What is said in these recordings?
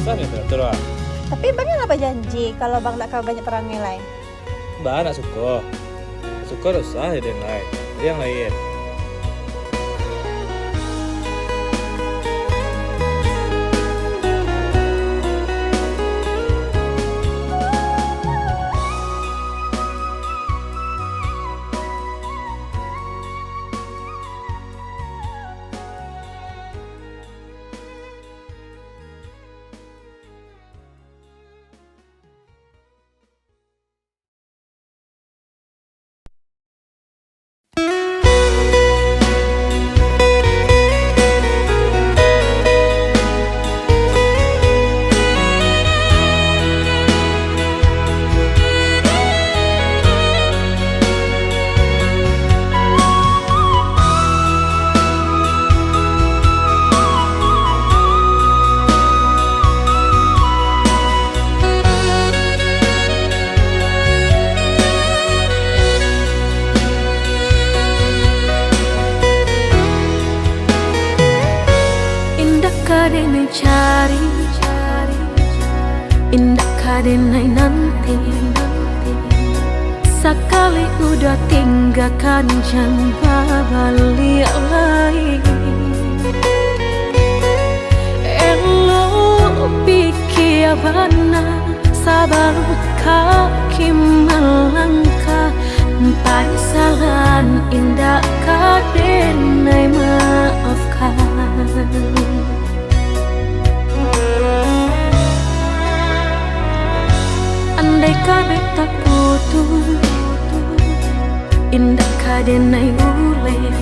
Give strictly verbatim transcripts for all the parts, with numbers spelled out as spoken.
Bang, ya, teratur, ah. Tapi Bang kan lah bajanji kalau Bang ndak ka banyak parangai lai. Bang ndak suko. Suko dosa, ya, den lai. Jadi yang lain. Indak ka den ai cari, indak ka den ai nanti. Sakali udah tinggakan, jan babaliak lai. Elok pikia bana sabalun kaki malangkah. Panyasalan indak ka den ai maafkan. Andai ka den taputuih, indak ka den ai uleh.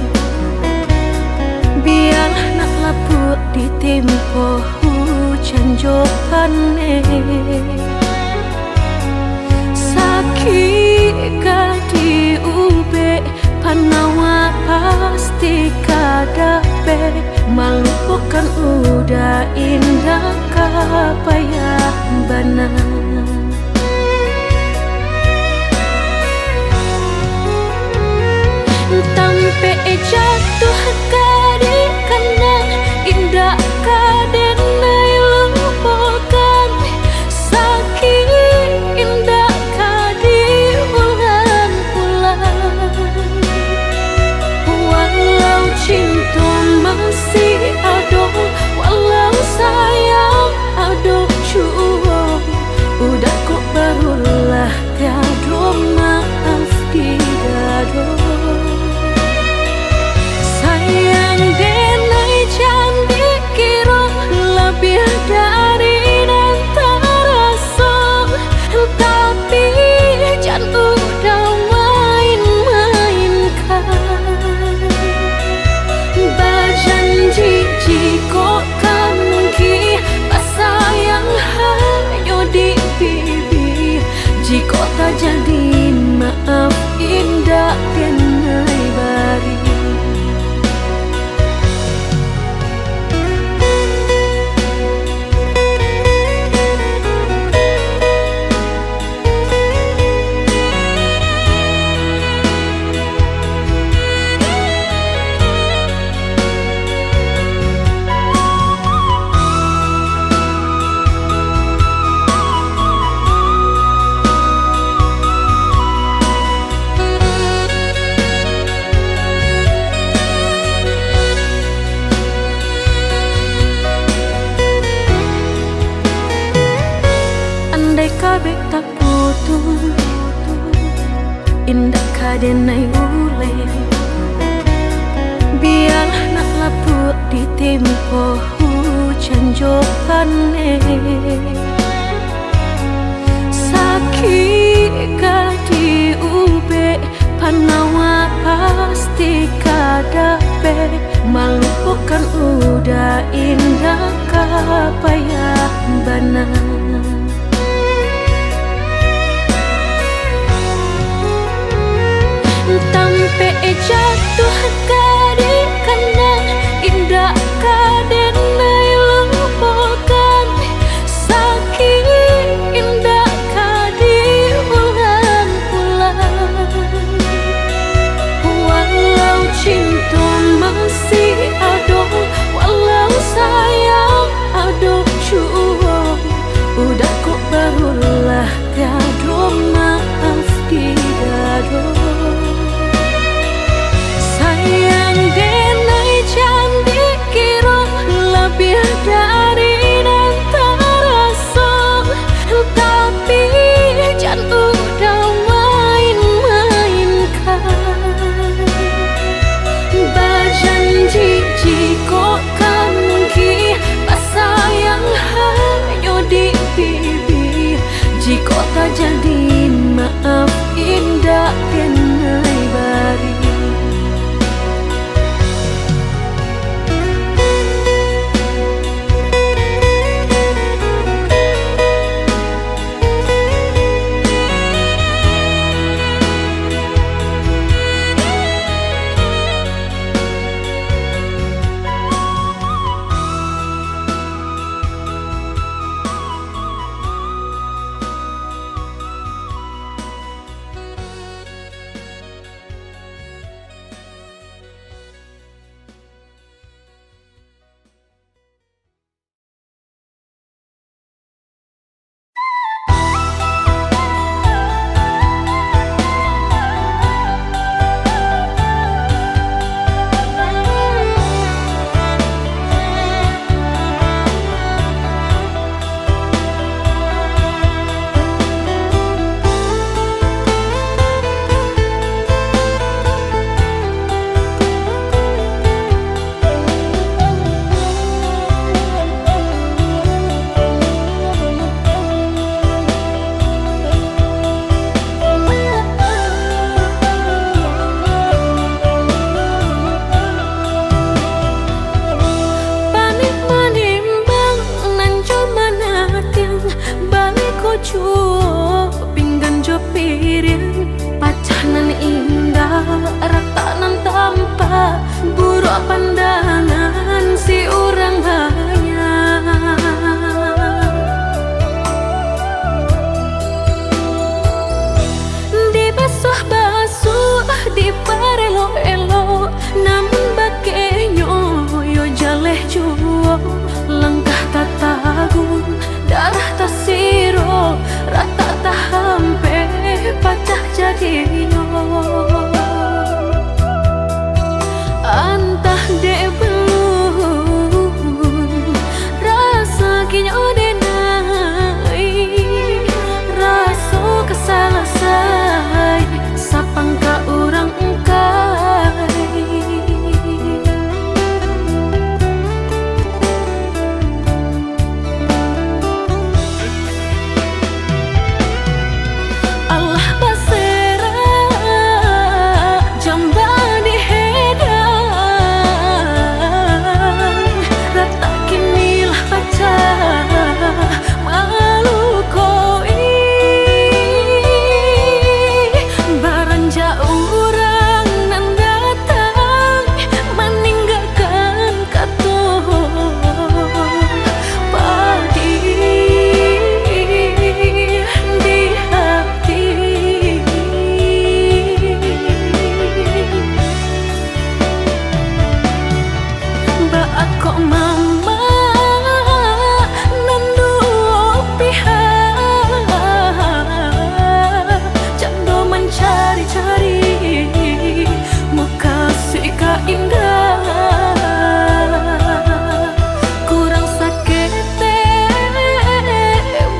Bialah nak lapuak ditimpo hujan jo paneh. Sakik ka diubek, panawa pasti ka dapek. Malupokan udah indak ka payah bana. Tampek jatuah ka dikanang, indak ka den ai lupokan. Sakik indak ka diulang-ulang. Walau cinto masih ado, walau sayang ado juo, udah kok barulah tiado maaf di dado. Sayang den ai jan dikiro labiah dari nan taraso, tapi jan udah main-mainkan. Bajanji jikok ka mungkin, basayang hanyo di bibia. Jikok tajadi, maaf indak den ai bari. Andai ka beta putuih, indak ka den ai uleh. Bialah nak lapuak ditimpo hujan jo paneh. Sakik ka diubek, panawa pasti ka dapek. Malupokan udah indak ka payah bana. Tampek jatuah ka dikanang, indak ka den ai lupokan. Sakik indak ka diulang-ulang. Walau cinto masih ado, walau sayang ado juo, Suok pinggan jo piriang, pacah nan indak, ratak nan tampak, buruak pandangan si urang banyak. Dibasuah-basuah, diparelok-elok, namun bakeh nyo yo jaleh juo. Langkah tatagun, darah tasiro, ratak tahampeh, pacah jadinyo. Antah dek belun, raso kinyo denai, raso ka salasai, sapangka urang engkai. Alah baserak jamba di hidang, ratak kini lah pacah malukoi. Baranjak urang nan datang, maninggakan kato padi di hati. Baa kok mamak nan duo pihak, cando mancari-cari mukasuik ka indak. Kurang saketek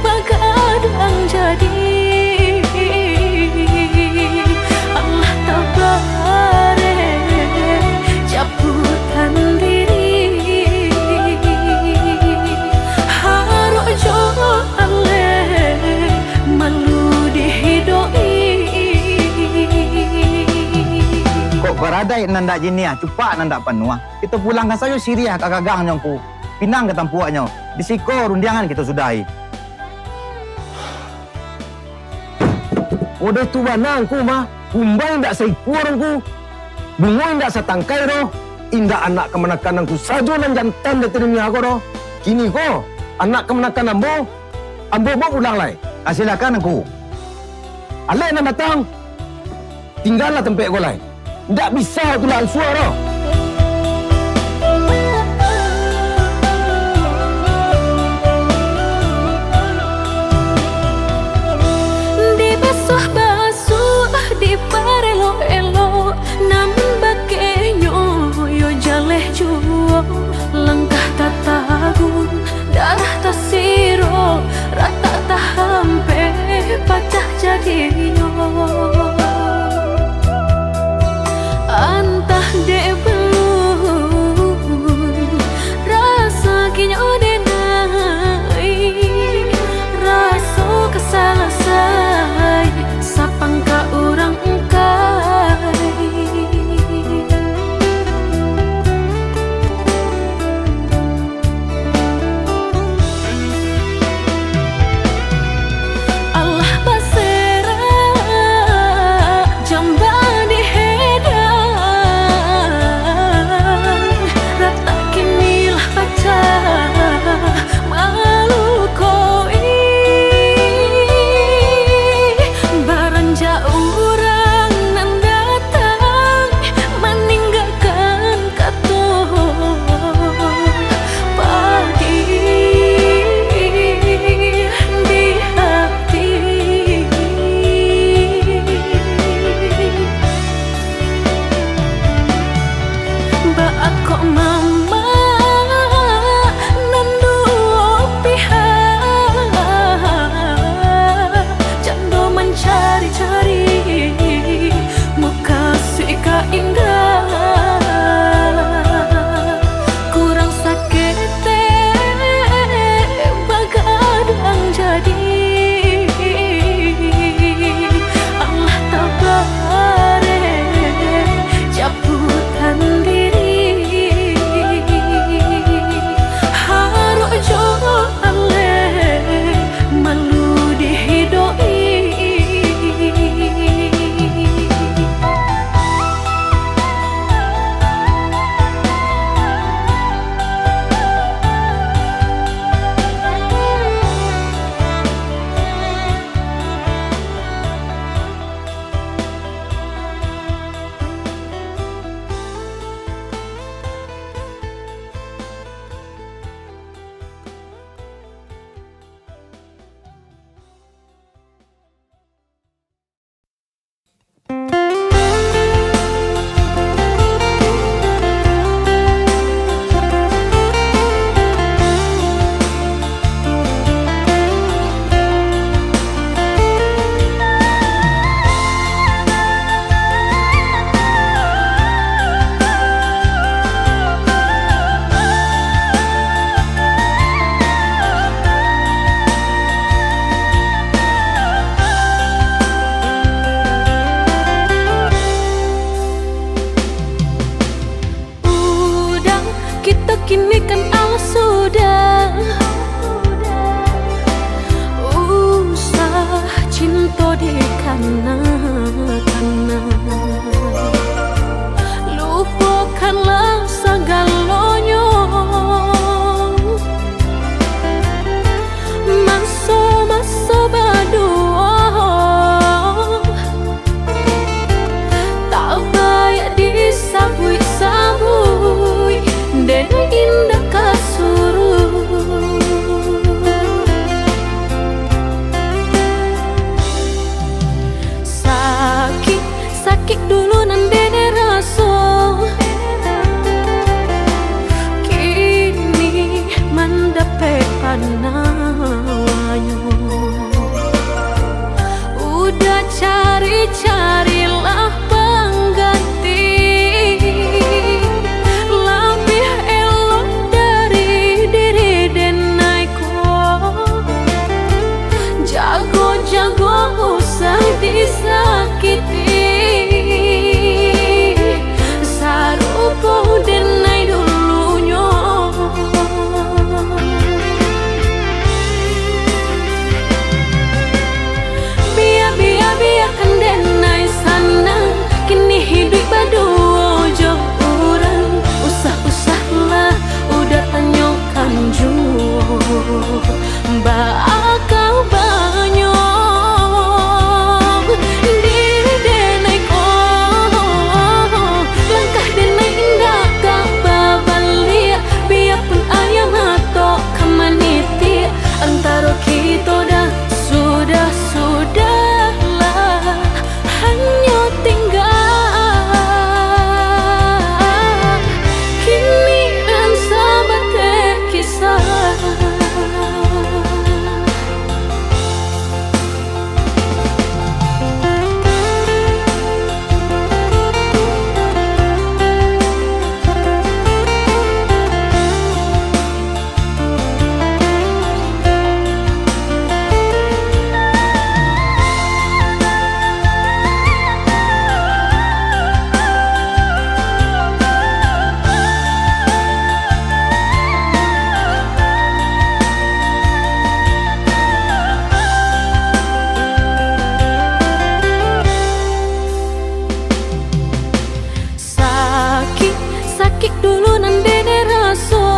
bagadang jadi, alah tabarek japutan diri. Harok jo aleh malu dihidoi. Kok baradaik nan dak jiniah, cupak nan dak panuah. Kito pulangkan sajo siriah ka gagangnyo, Ngku. Pinang ka tampuaknyo. Di siko rundiangan kito sudahi. Modeh tu bana Ngku mah, kumbang indak saikua doh Ngku, bungo indak satangkai doh, indak anak kamanakan Angku sajo nan jantan di ateh dunia ko doh. Kini ko, anak kamanakan ambo, ambo baok pulang lai. Ah, silakan, Angku. Alek nan datang, tinggalah tampek ko lai. Indak bisa tu lah ansua doh. Dibasuah-basuah, diparelok-elok, namun bakeh nyo yo jaleh juo. Langkah tatagun, darah tasiro, ratak tahampeh, pacah jadinyo. Antah dek belun, raso kinyo denai, raso ka salasai, sapangka urang engkai. Alah baserak Udah cari-carilah pangganti, labiah elok dari diri denai ko. Jago-jago usah disakiti, sarupo denai dulunyo. Bia, bia, biakan denai sanang, kini hiduik baduo jo urang. Usah-usahlah udah tanyokan juo, baa kabanyo diri denai ko. Langkah denai indak ka babaliak, biapun aia mato ka manitiak. Antaro kito dah, sudah-sudahlah, hanyo tingga kini nan sabateh kisah. Sakik, sakik dulu nan denai raso,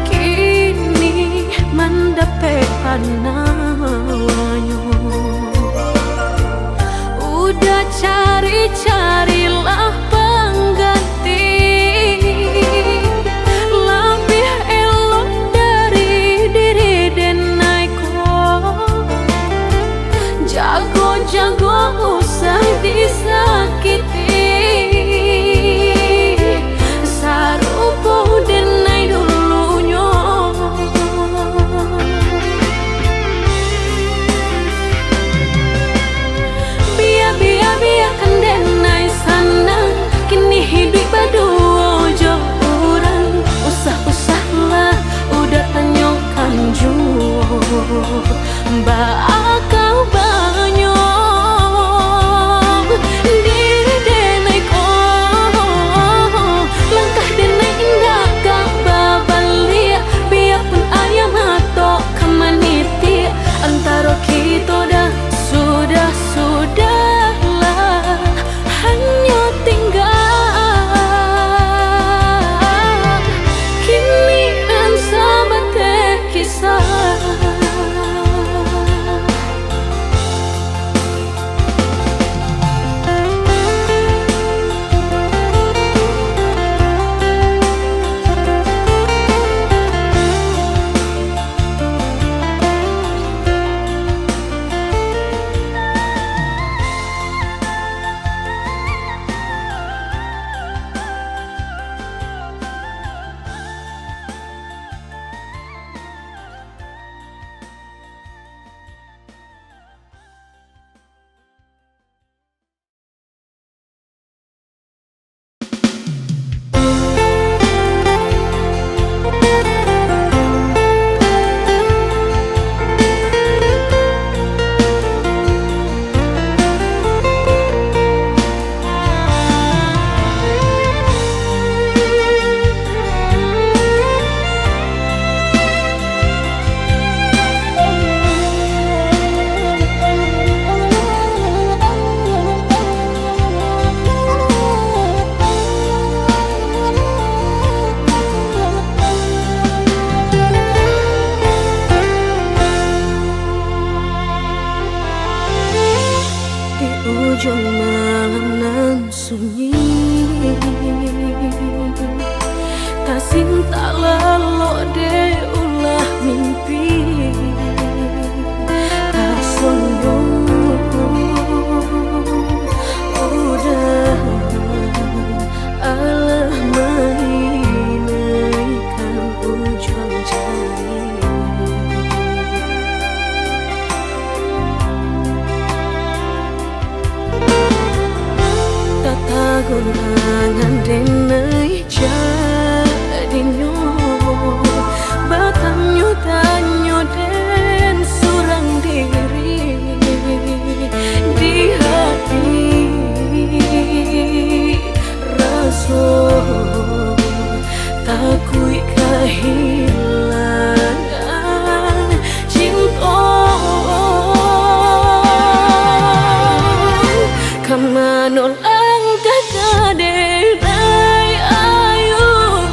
kini mandapek panawanyo. Udah cari-carilah pangganti, labiah elok dari diri denai ko. Jago-jago usah disakiti, sarupo denai dulunyo. Bia, bia, biakan denai sanang, kini hiduik baduo jo urang. Usah-usahlah udah tanyokan juo, baa kabanyo diri denai ko. Langkah denai indak ka babaliak, biapun aia mato ka manitiak. Antaro kito dah, sudah-sudahlah, hanyo tingga kini nan sabateh kisah. Di ujuang malam nan sunyi, tasintak lalok dek ulah mimpi. Rasonyo udah alah mainaikan ujuang jari. Angan denai jadinyo batanyo-tanyo den surang diri di hati, raso takuik kahilangan cinto. Ka mano langkah ka denai ayun,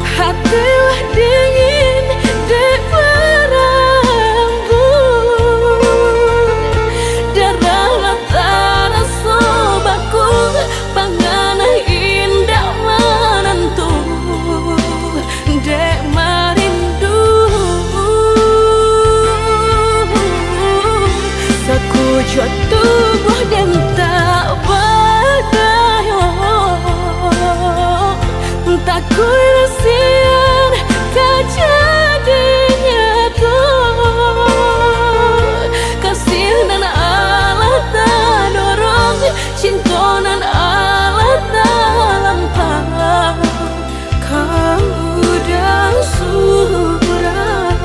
hati lah dingin dek barambun, darah lah taraso baku, panganai indak manantu dek marindu. Sakujua tubuah den tak badayo, takuik sian ka jadi nyatu. Kasih nan alah tadorong, cinto nan alah talampau, ka uda surang.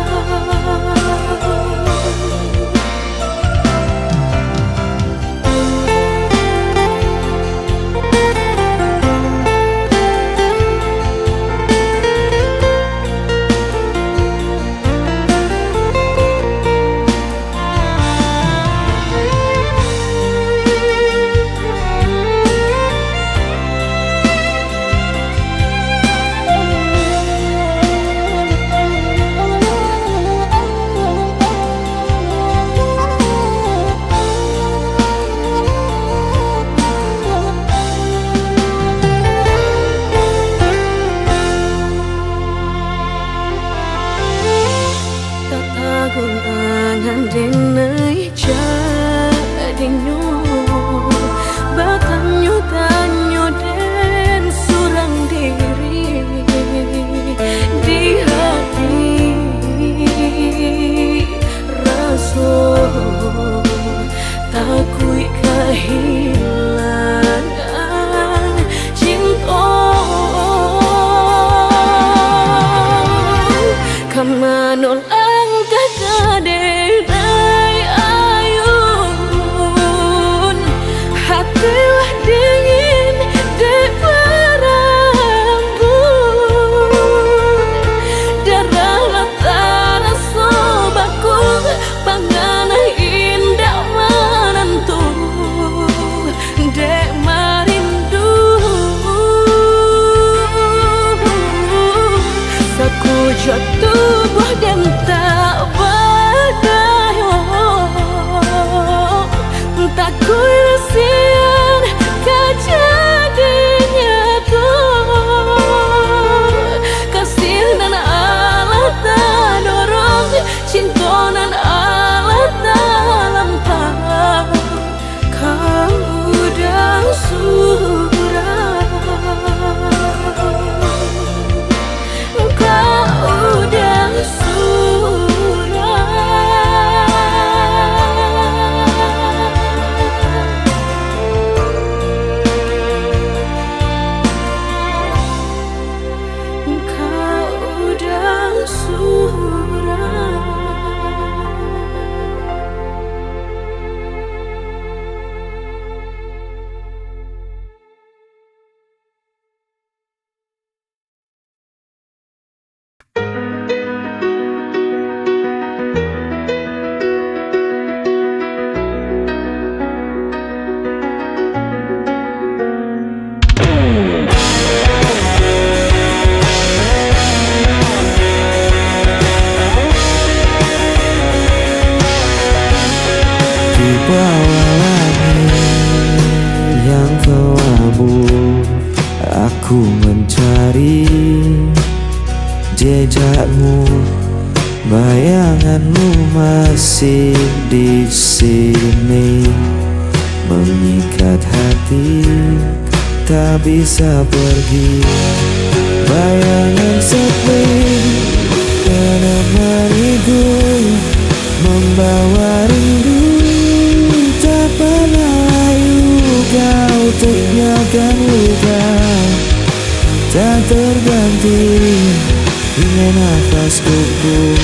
Tatagun angan denai jadinyo, batanyo-tanyo den surang diri di hati, raso takuik kahilangan cinto. Ka mano langkah ka denai ayun, hati lah dingin dek barambun, darah lah taraso baku, panganai indak manantu dek marindu. Sakujua tubuah den tak badayo, takuik sian ka jadi nyatu. Kasih nan alah tadorong, cinto nan alah talampau, ka uda surang, ka uda surang. Ka uda surang. Di bawah langit yang kelabu, aku mencari jejakmu. Bayanganmu masih di sini, mengikat hati, tak bisa pergi. Bayangan sepi menemaniku, membawa rindu, tak pernah layu kau Nafasku pun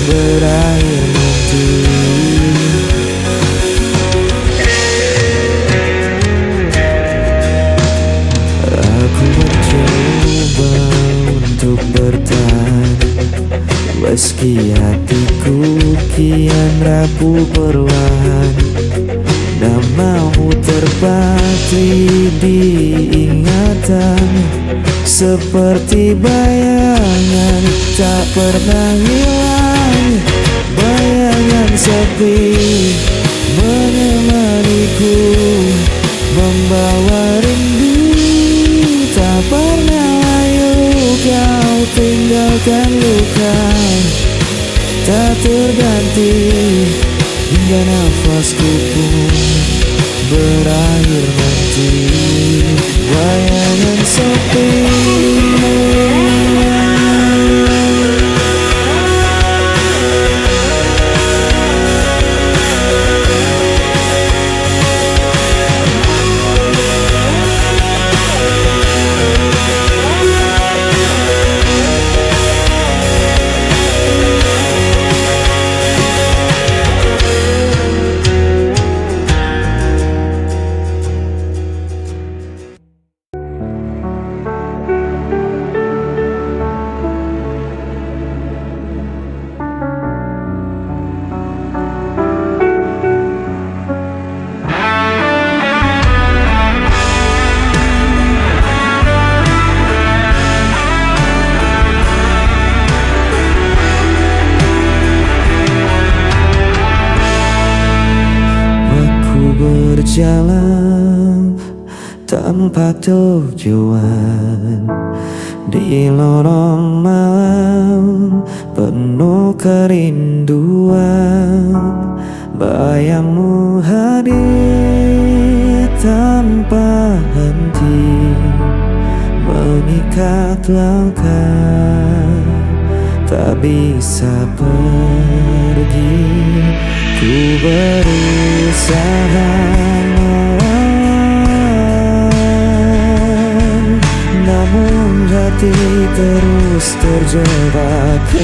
berakhir nanti. Aku mencoba untuk bertahan, meski hatiku kian rapuh perlahan. Namamu terpatri di ingatan, seperti bayangan tak pernah hilang. Bayangan sepi menemaniku, membawa rindu tak pernah layu. Kau tinggalkan luka tak terganti, hingga nafasku pun berakhir nanti. Bayangan sepi. Aku berjalan tanpa tujuan di lorong malam penuh kerinduan. Bayangmu hadir tanpa henti, mengikat langkah, tak bisa pergi. Ku berusaha melawan, namun hati terus terjebak kenangan.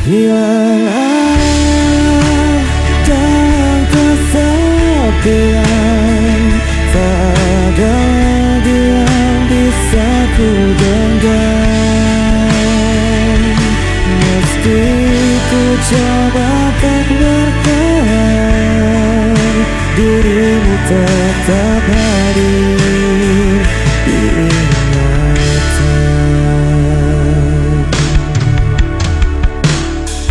Hilang arah dan kesepian, tak ada lagi yang bisa ku genggam. Meski ku coba tak bertahan, dirimu tetap hadir di ingatan.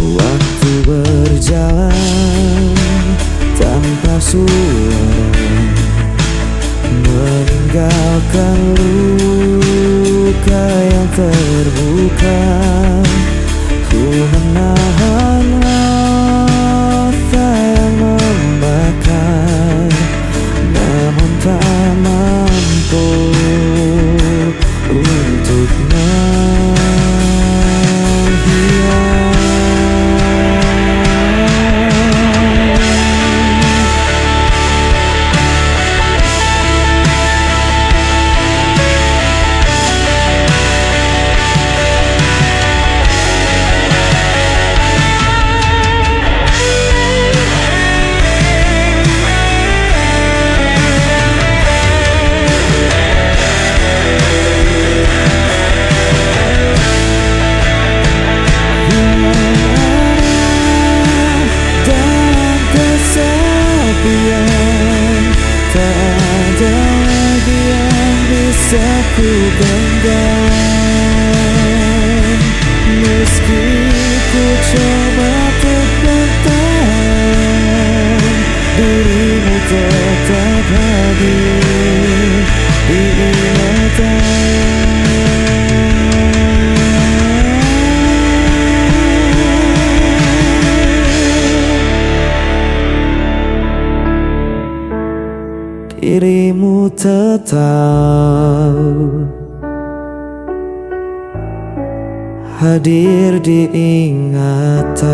Waktu berjalan tanpa suara, meninggalkan luka yang terbuka. Ku menahan rasa yang membakar, namun tak mampu untuk menghilang. Dalam kesepian, tak ada lagi yang bisa ku genggam. Meski ku coba untuk bertahan, dirimu tetap hadir di ingatan. Dirimu tetap hadir di ingatan.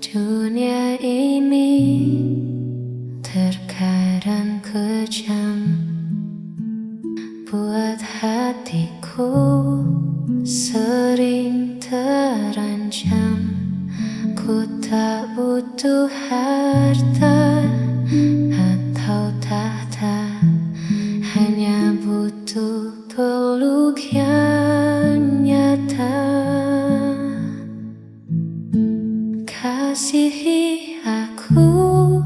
Dunia ini terkadang kejam, buat hatiku sering terancam. Ku tak butuh harta atau tahta, hanya butuh peluk yang nyata. Kasihi aku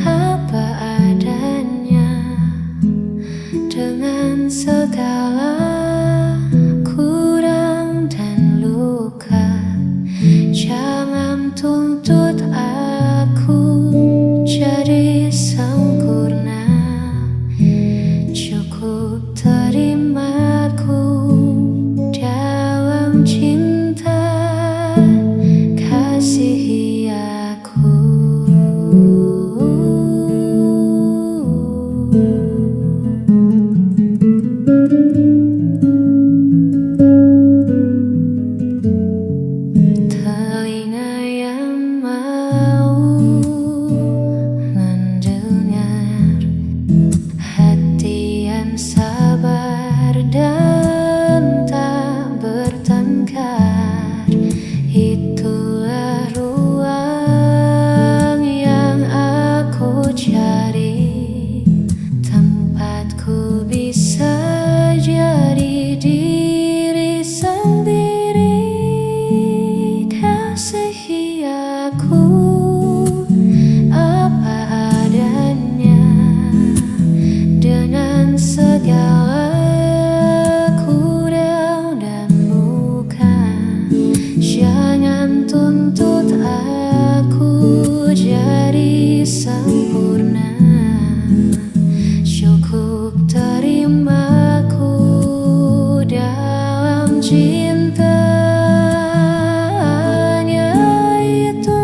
apa adanya, dengan segala kurang dan luka. Jangan tuntut aku jadi sempurna. Cukup terimaku dalam cinta, kasihi aku. Telinga yang mau mendengar, hati yang sabar dan tak bertengkar. Itulah ruang yang aku cari, tempat ku bisa jadi diri sendiri. Kasihi aku apa adanya, dengan segala kurang dan luka. Jangan tuntut aku jadi sempurna. Cukup terimaku dalam cinta, hanya itu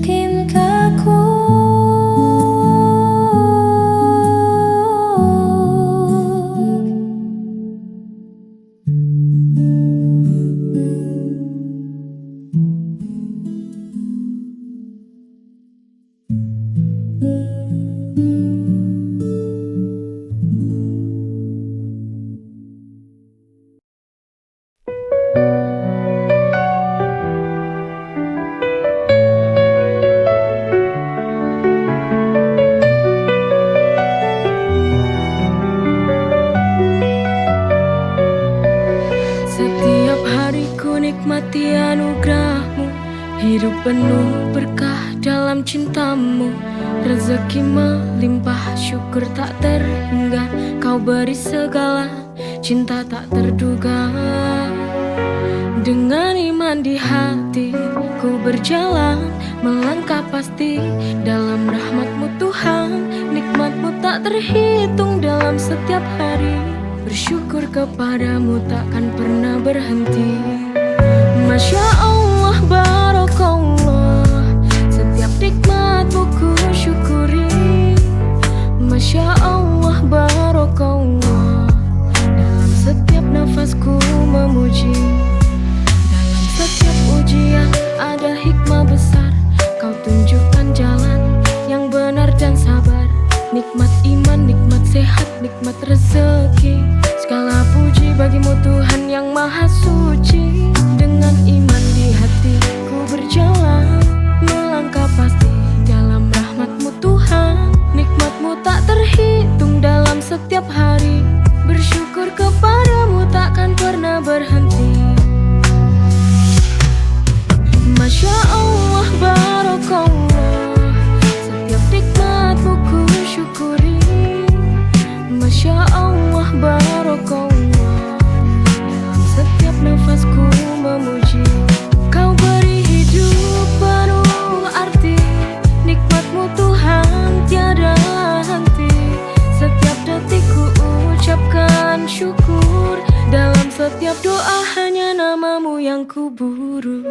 cintaku. Setiap hari ku nikmati anugerah-Mu, hidup penuh berkah dalam cinta-Mu. Rezeki melimpah, syukur tak terhingga, Kau beri segala cinta tak terduga. Dengan iman di hati, ku berjalan, melangkah pasti dalam rahmat-Mu Tuhan. Nikmat-Mu tak terhitung dalam setiap hari. Bersyukur kepada-Mu takkan pernah berhenti. Masya Allah, barakallah, setiap nikmat-Mu ku syukuri. Masya Allah, barakallah, dalam setiap nafas ku memuji. Dalam setiap ujian ada hikmah besar, Kau tunjukkan jalan yang benar dan sabar. Nikmat iman, nikmat sehat, nikmat rezeki. Segala puji bagi-Mu Tuhan yang Maha Suci. Dengan iman di hati ku berjalan, melangkah pasti dalam rahmat-Mu Tuhan. Nikmat-Mu tak terhitung dalam setiap hari. Bersyukur kepada-Mu takkan pernah berhenti. Masya Allah, barakallah, setiap nikmat-Mu ku syukuri. Masya Allah, barakallah, dalam setiap nafas ku memuji. Kau beri hidup penuh arti, nikmat-Mu Tuhan tiada henti. Setiap detik ku ucapkan syukur, dalam setiap doa hanya nama-Mu yang ku buru.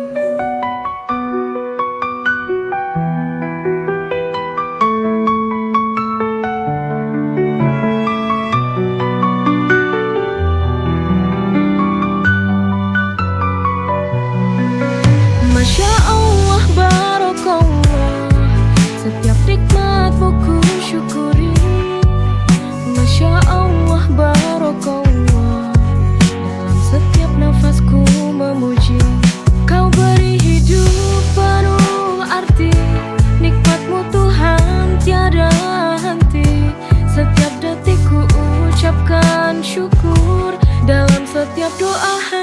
Doa